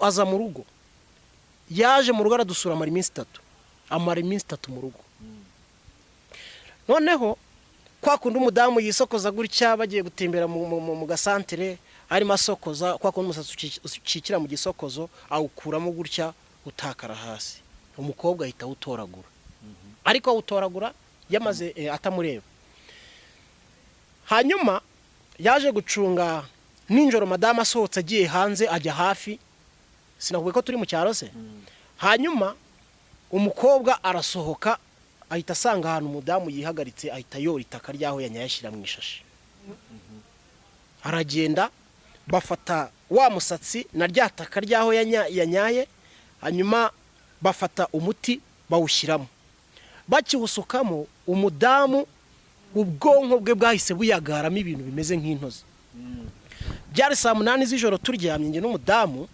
Aza mu rugo, yaje mu rugo aradusura, amara iminsi 3, amara iminsi 3 mu rugo. Noneho kwa kundi umudamu yisokoza gutya, bagiye gutembera mu gasantere, arimo asokoza, kwa kundi umusatsi ukikira mu gisokozo, awukuramo gutya utakara hasi, umukobwa ahita awutoragura, ariko awutoragura yamaze atamureba. Hanyuma yaje gucunga nijoro, madamu asohotse agiye hanze, ajya hafi, sinakubwiye ko turi mu cyaro se? Hanyuma umukobwa arasohoka, ahita asanga ahantu umudamu yihagaritse, ahita yora itaka ry'aho yanyaye, ashyira mu ishashi, aragenda. Bafata wa musatsi na rya taka ry'aho yanyaye, hanyuma bafata umuti bawushyiramo. Bakiwusukamo, umudamu ubwonko bwe bwahise buyagaramo ibintu bimeze nk'intozi. Byari saa 8 z'ijoro, turyamye njye n'umudamu.